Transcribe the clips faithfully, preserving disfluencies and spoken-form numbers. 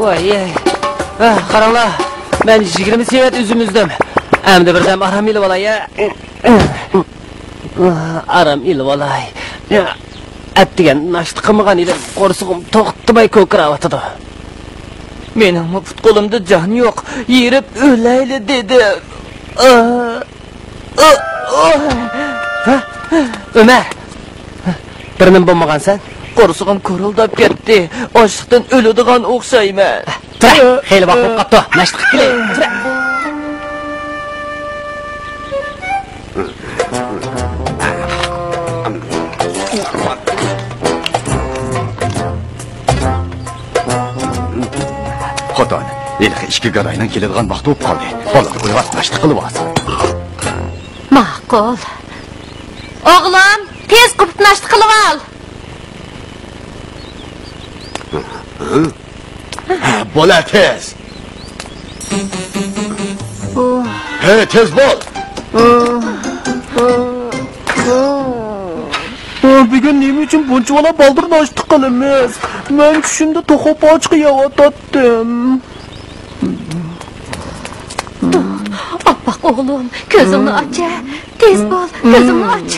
ۋاي، ئاھ، قاراڭلار، مەن يىگىرمە سېۋەت ئۈزۈم ئۈزدۈم. ئەمدى بىردەم ئارام ئېلىۋالاي. ئارام ئېلىۋالاي. ئەتىگەن ناشتا قىلمىغان ئىدىم، قورسىقىم توختىماي كوكىراۋاتىدۇ. مېنىڭمۇ پۇت-قولۇمدا جان يوق، ھېرىپ ئۆلەيلى دېدىم. ئاھ. ھە؟ ئۆمەر! بىر نېمە بولمىغانسەن؟ قورسىقىم كورۇلداپ كەتتى. ئاچلىقتىن ئۆلىدىغان ئوخشايمەن. تۇرە! خېلى ۋاقىت بولۇپ قاپتۇ. ناشتا قىلىپ كېلەي. تۇرە! خوتۇن، ھېلىقى ئىككى گاداينىڭ كېلىدىغان ۋاقتى بولۇپ قالدى. بالىنى ئويغات، ناشتا قىلىۋالسۇن. ماقۇل. ئوغلۇم، تېز قوپۇپ ناشتا قىلىۋال. ھە، بول، ھە، تېز. ھە، تېز بول. بۈگۈن نېمە ئۈچۈن بۇنچىۋالا بالدۇر ناشتا قىلىمىز؟ مەن چۈشۈمدە توخۇ پوچىقى يەۋاتاتتىم. ئاپپاق ئوغلۇم، كۆزۈڭنى ئاچ. تېز بول، كۆزۈڭنى ئاچ.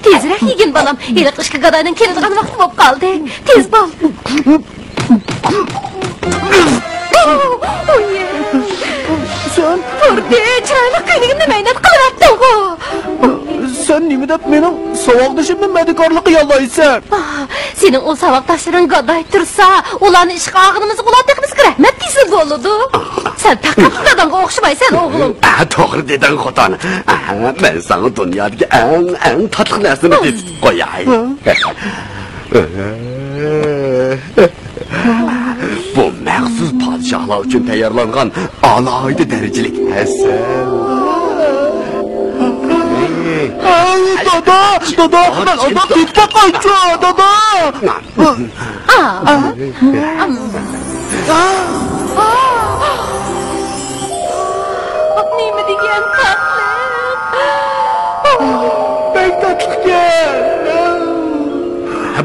تېزرەك يېگىن، بالام. ھېلىقى ئىككى گاداينىڭ كېلىدىغان ۋاقتى بولۇپ قالدى. تېز بول. سەن تۇردى، چىرايلىق كۆينىكىمنى مەينەت قىلىۋەتتىڭغۇ. سەن نېمە دەپ مېنىڭ ساۋاقدىشىمنى مەدىكارلىق قىلالايسەن؟ ئاھ، سېنىڭ ئۇ ساۋاقداشلىرىڭ گاداي تۇرسا، ئۇلارنى ئىشقا ئالغىنىمىزغا ئۇلار تېخى بىزگە رەھمەت دېسە بولىدۇ. سەن پەقەت داداڭغا ئوخشىمايسەن، ئوغلۇم. ئا، توغرا دېدىڭ، خوتۇن. ئا، مەن ساڭا دۇنيادىكى ئەڭ، ئەڭ تاتلىق نەرسىنى تېتىتىپ قوياي. بۇ مەخسۇس پادىشاھلار ئۈچۈن تەييارلانغان ئالاھىدە دەرىجىلىك ھەسەل. ئاي، دادا، دادا، مەن ئازاب يېتىپ باقايچۇ، دادا. نېمە دېگەن تاتلىق! بەك تاتلىقكەن!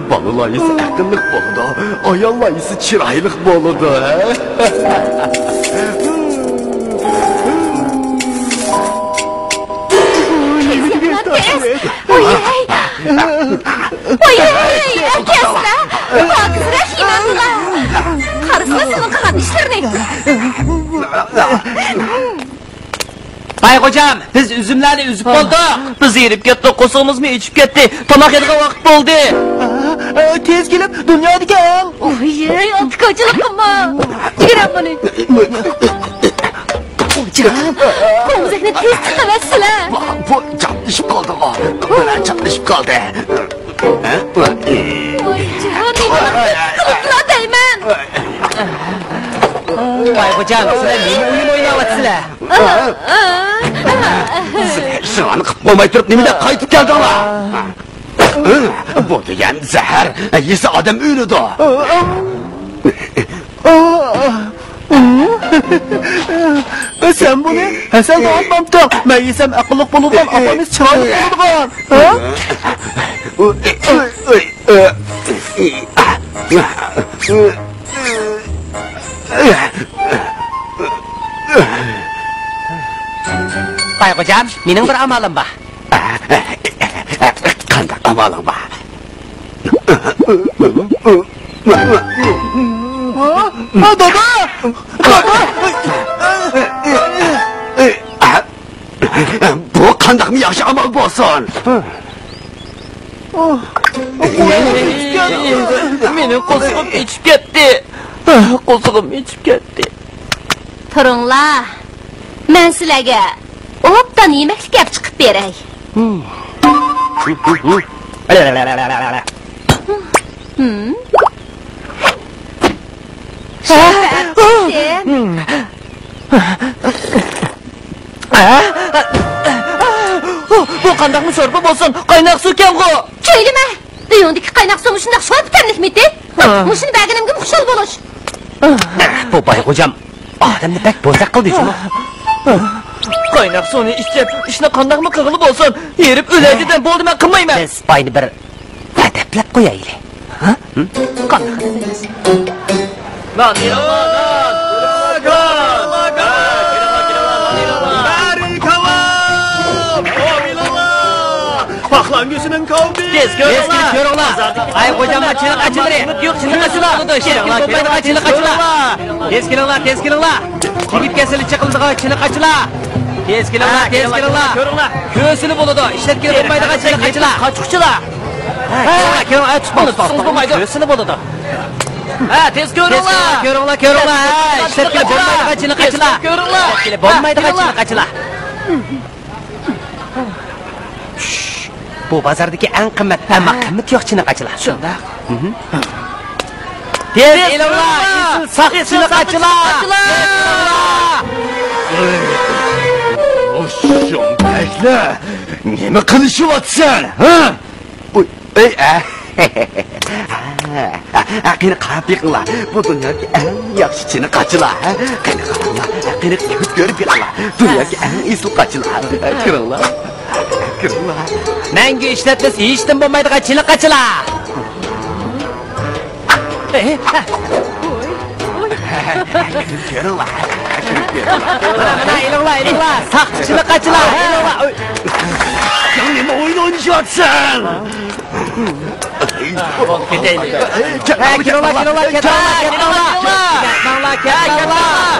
بالا لايىسى ئەقىللىق بولىدۇ، ئايال لايىسى چىرايلىق بولىدۇ، ھە؟ نېمە دېگەن تاتلىق! ۋاي، ۋاي، ئەكەلسىلە! پاكىز رەھىمەمدىلا! قارىسىلا سېنىڭ قىلغان ئىشلىرىنى! باي خوجام، بىز ئۈزۈملەرنى ئۈزۈپ بولدۇق. بىز ھېرىپ كەتتۇق، قورسىقىمىزمۇ ئېچىپ كەتتى. تاماق يەيدىغان ۋاقىت بولدى. تېز كېلىپ، دۇنيادىكى ئەڭ... ۋاي، ئاتىكاچىلىقىمۇ! چىقىرىڭ بۇنى! خوجام، قومزەكنى تېز چىقىۋەتسىلە! بۇ جانلىشىپ قالدىغۇ. بىرەر جانلىشىپ قالدى. ۋاي جان، نېمە قىلىپلا دەيمەن! ۋاي خوجام، سىلەر نېمە ئويۇن ئويناۋاتىسىلەر؟ سىلەر ئىشىڭلارنى قىلىپ بولماي تۇرۇپ نېمە دەپ قايتىپ كەلدىڭلار؟ بۇ دېگەن زەھەر، يېسە ئادەم ئۆلىدۇ. سەن بۇنى ھەسەل دەۋاتمامتىڭ؟ مەن يېسەم ئەقىللىق بولىدىغان، ئاپامىز چىرايلىق بولىدىغان. ھە؟ باي خوجام، مېنىڭ بىر ئامالىم بار. قانداق ئامالىڭ بار؟ ھە؟ ھە، دادا! دادا! بۇ قانداقمۇ ياخشى ئامال بولسۇن؟ مېنىڭ قورسىقىم ئېچىپ كەتتى. قورسىقىم ئېچىپ كەتتى. تۇرۇڭلار. مەن سىلەرگە ئوبدان يېمەكلىك ئەپ چىقىپ بېرەي. بۇ قانداقمۇ شورپا بولسۇن؟ قايناق سۇكەنغۇ! چۆيلىمە! ئۆيۈڭدىكى قايناق سۇ مۇشۇنداق شورپا تەملىكمىتى؟ ھە. مۇشۇنى بەرگىنىمگە خۇشال بولۇش. بۇ باي خوجام ئادەمنى بەك بوزەك قىلدى جۇمۇ. قايناق سۇنى ئىچىپ، ئىشنى قانداقمۇ قىلغىلى بولسۇن، ھېرىپ ئۆلەي دېدىم، بولدى، مەن قىلمايمەن. بىز باينى بىر ئەدەپلەپ قويايلى. ھە؟ قانداق ئەدەپلەيمىز؟ نان ئېلىڭلار، نان! بەرىكاللا! پاخلان گۆشىنىڭ كاۋىپى! تېز كۆرۈڭلار! تېز كۆرۈڭلار! ئاي، خوجامغا چېنىق ئاچىلىرى! يوق، چېنىق ئاچىلار! چېنىق بولمايدىغان چېنىق ئاچىلار! تېز كېلىڭلار، تېز كېلىڭلار! تېگىپ كەتسىلا چېقىلىدىغان چېنىق ئاچىلار! تېز كېلىڭلار، تېز كېلىڭلار! كۆرۈڭلار! كۆرسىلا بولىدۇ، ئىشلەتكىلى بولمايدىغان چېنىق ئاچىلار! قاچقۇچىلار! كېلىڭلار، كېلىڭلار! تۇتماڭ، تۇتماڭ، تۇتماڭ! كۆرسىلا بولىدۇ! ھە، تېز كۆرۈڭلار! كۆرۈڭلار، كۆرۈڭلار! ھە، ئىشلەتكىلى بولمايدىغان چېنىق ئاچىلار! كۆرۈڭلار! ئىشلەتكىلى بولمايدىغان چېنىق ئاچىلار! بۇ بازاردىكى ئەڭ قىممەت، ئەمما قىممىتى يوق چېنىق ئاچىلار. شۇنداق. تېز ئېلىڭلار، ئېسىل ساختا چېنىق ئاچىلار! ئوشۇڭ بەگلەر، نېمە قىلىشىۋاتىسەن، ھە؟ ئۇي، ئەي، ئە. ھە، ھە، قېنى قاراپ بېقىڭلار، بۇ دۇنيادىكى ئەڭ ياخشى چېنىق ئاچىلار، ھە؟ قېنى قاراڭلار، قېنى كۆرۈپ بېقىڭلار، دۇنيادىكى ئەڭ ئېسىل قاچىلار، كىرىڭلار، كىرىڭلار. مەڭگۈ ئىشلەتمىسە ھېچتىن بولمايدىغان چېنىق ئاچىلار. كۆرۈڭلار، كۆرۈڭلار. مانا، مانا، ئېلىڭلار، ئېلىڭلار. ساختا چېنىق ئاچىلار، ئېلىڭلار. سەن نېمە ئويۇن ئوينىشىۋاتىسەن؟ ھە، كىرىڭلار، كىرىڭلار، كىرىڭلار، كىرىڭلار. كەتمەڭلار، كەتمەڭلار.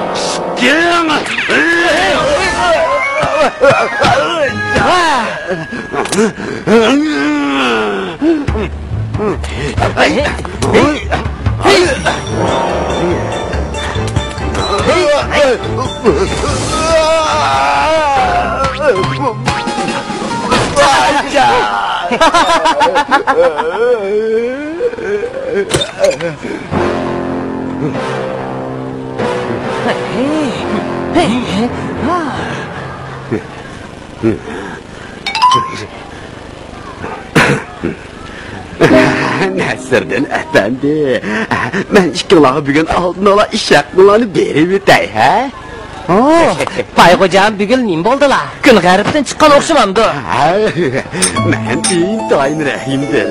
كىرىڭ. نەسىردىن ئەپەندى، مەن ئىككىڭلارغا بۈگۈن ئالدىن ئالا ئىش ھەققىڭلارنى بېرىۋېتەي، ھە؟ باي خوجام، بۈگۈن نېمە بولدىلا؟ كۈن غەربتىن چىققان ئوخشىمامدۇ؟ ھە، مەن ئىنتايىن رەھىمدىل.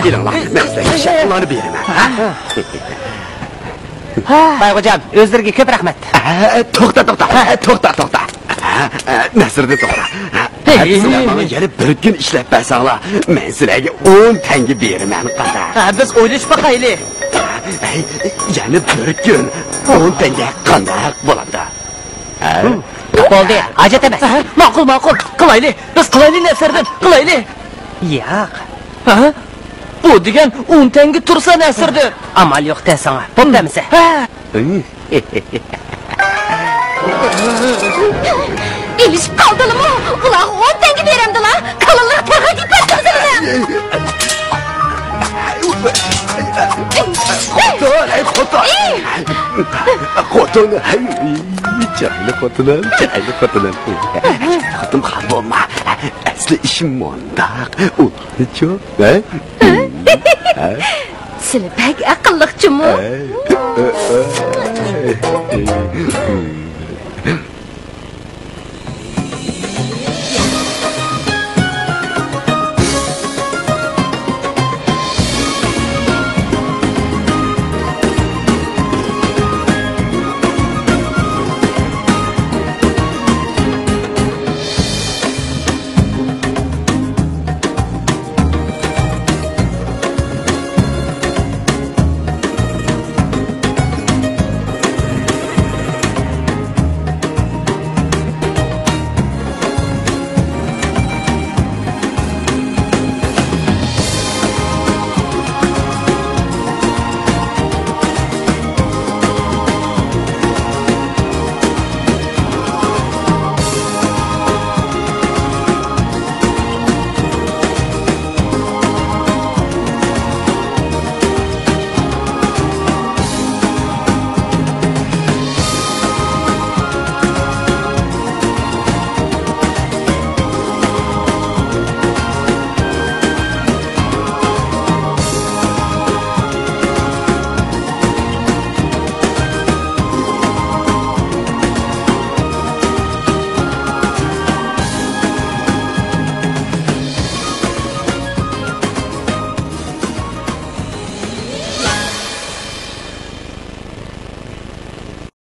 كېلىڭلار، مەن سىلەرگە ئىش ھەققىڭلارنى بېرىمەن، ھە؟ باي خوجام، ئۆزلىرىگە كۆپ رەھمەت. ھە، توختا، توختا، ھە، توختا، توختا. ھە، ھە، نەسىردىن توختا. ھە، ھەپتىسىدە ماڭا يەنە بىر كۈن ئىشلەپ بەرسەڭلار، مەن سىلەرگە ئون تەڭگە بېرىمەن، قانداق؟ ھە، بىز ئويلىشىپ باقايلى. ھەي، يەنە بىر كۈن ئون تەڭگە قانداق بولامدۇ؟ ھە؟ بولدى، ھاجەت ئەمەس. ھە، ماقۇل، ماقۇل. قىلايلى، بىز قىلايلى، نەسىردىن، قىلايلى. ياق. ھە؟ بۇ دېگەن ئون تەڭگە تۇرسا، نەسىردىن. ئامال يوق دە ساڭا. بوپتۇ ئەمىسە. ھە. ئېلىشىپ قالدىلىمۇ؟ ئۇلارغا ئون تەڭگە بېرەمدىلا؟ كالىلىرىغا تېغىر تېپىۋەتتىم سېنىڭ. خوتۇن، ھەي، خوتۇن. خوتۇن، ھەي، چىرايلىق خوتۇنۇم، چىرايلىق خوتۇنۇم. خوتۇن خاپا بولما. ئەسلى ئىشىم مۇنداق. ئۇلارنىچۇ، ھە؟ سىلى بەك ئەقىللىق جۇمۇ.